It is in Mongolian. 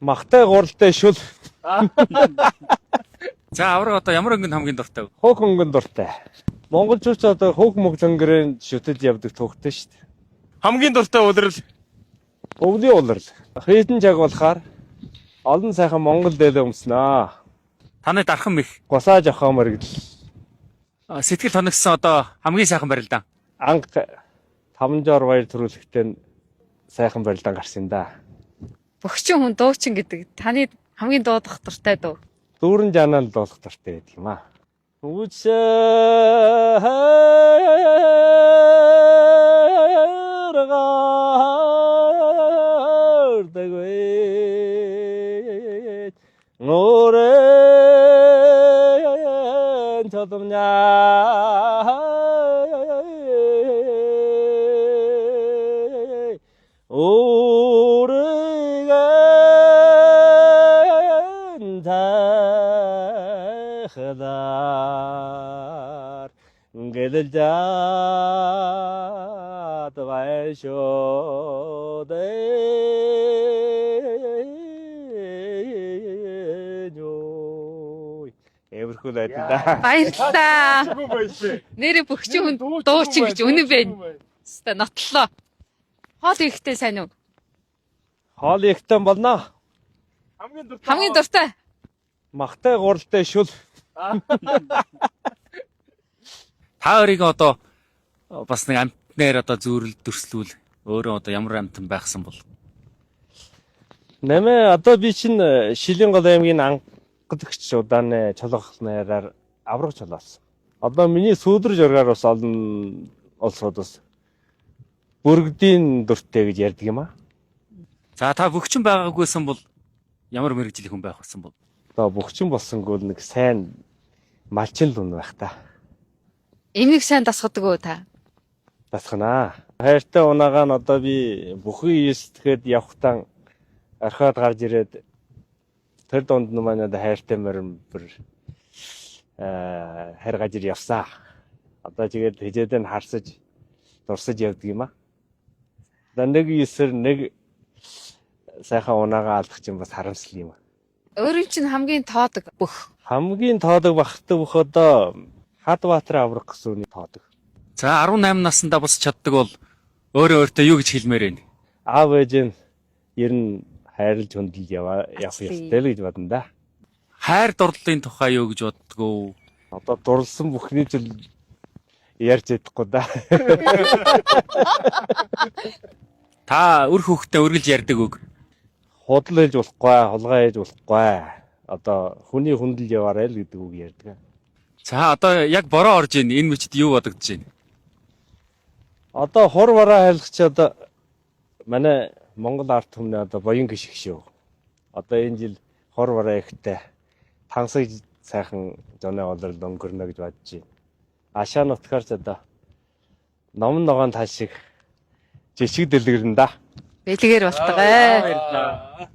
Махтай гуралтай шүл. За, авраг одоо ямар өнгөнд хамгийн дуртай вэ? Хөөх өнгөн дуртай. Монголчууд ч одоо хөөх мөглөнгөрийн шүтэж явдаг түүхтэй шүү дээ. Хамгийн дуртай улирал? Өвлийн улирал. Хийдэн чаг болохоор олон сайхан монгол дээлээ өмснөө. Таны дархан мэх? Гусаа жохоо мөргөл. Сэтгэл хоногсон одоо хамгийн сайхан барилдаан? Анх таван жор баяр төрүүлэхдээ нь сайхан барилдаан гарсан юм да. Бөхчин хүн дуучин гэдэг таны хамгийн дуудах дуртай дуу? Дүүрэн жанаал дуулах дуртай байдаг юм аа. Үчээр нурэн чадамнаа өөрийгөө тахлаар гэлэл жаад байшоо. Эвэрхүү байдаг да. Баярлалаа. Нэрээ бөхчин хүн дуучин гэж үнэн байна. Хэвээ нотлоо. Хоол ирэхтэй сайн уу? Хоол ихтэй болно. Хамгийн дуртай. Хамгийн дуртай. Махтай гуралтай шүл. Та өөрийгөө одоо бас нэг амтнаар одоо зүүрэл дүрслүүл, өөрөө одоо ямар амтан байхсан бол? Нэмээ одоо би чинь Шилийн гол аймгийн анхдагч удааны чолгох найраар авраг чолоолсон. Одоо миний сүүдрж ургаар бас олон улсууд бас бүргэдийн дүртэй гэж ярьдаг юм аа. За, та бөхчин байгаагүйсэн бол ямар мэргэжлийн хүн байх болсон бол? Одоо бөхчин болсонгүй нэг сайн малчин л үн байх та. Эмийг сайн дасгадаг уу та? Дасганаа. Хайртай унагаа нь одоо би бүхэн естгэхэд явхтан орхиод гарч ирээд тэр дунд нь манай одоо хайртай морин бүр хайр гажир явсаа. Одоо тэгээд хижээдээ нь харсаж дурсаж явдаг юм аа. Одоо нэг есэр нэг сайхан унаагаа алдах чинь бас харамсал юм аа. Өөрийн чинь хамгийн тоодог бөх? Хамгийн тоодог бахтай бөх одоо Хадбаатар аврах гэсэн үний тоодог. За, 18 наснда босч чаддаг бол өөрөө өөртөө юу гэж хэлмээр байна? Аав ээж нь ер нь хайрлж хүндэлж яваа явах ёстой л гэж бодно да. Хайр дурлалын тухай юу гэж боддгоо? Одоо дурлсан бүхний зүйл ярьж чадахгүй да. Та үр хүүхдээ үргэлж ярьдаг үг? Худал хийж болохгүй, хулгай хийж болохгүй. Одоо хүний хүндэл яваарай л гэдэг үг ярьдаг. За, одоо яг бороо орж ийн, энэ мөчд юу бодогдож байна? Одоо хур бараа хайлах чи одоо манай Монгол ард түмний одоо боён гişг шүү. Одоо энэ жил хур бараа ихтэй тансаг сайхан зоны олрол өнгөрнө гэж бодож байна. Ашаа нутгаар ч одоо ном ногоон тал шиг жишг дэлгэрнэ да. Бэлгээр болтгоо. Баярлалаа.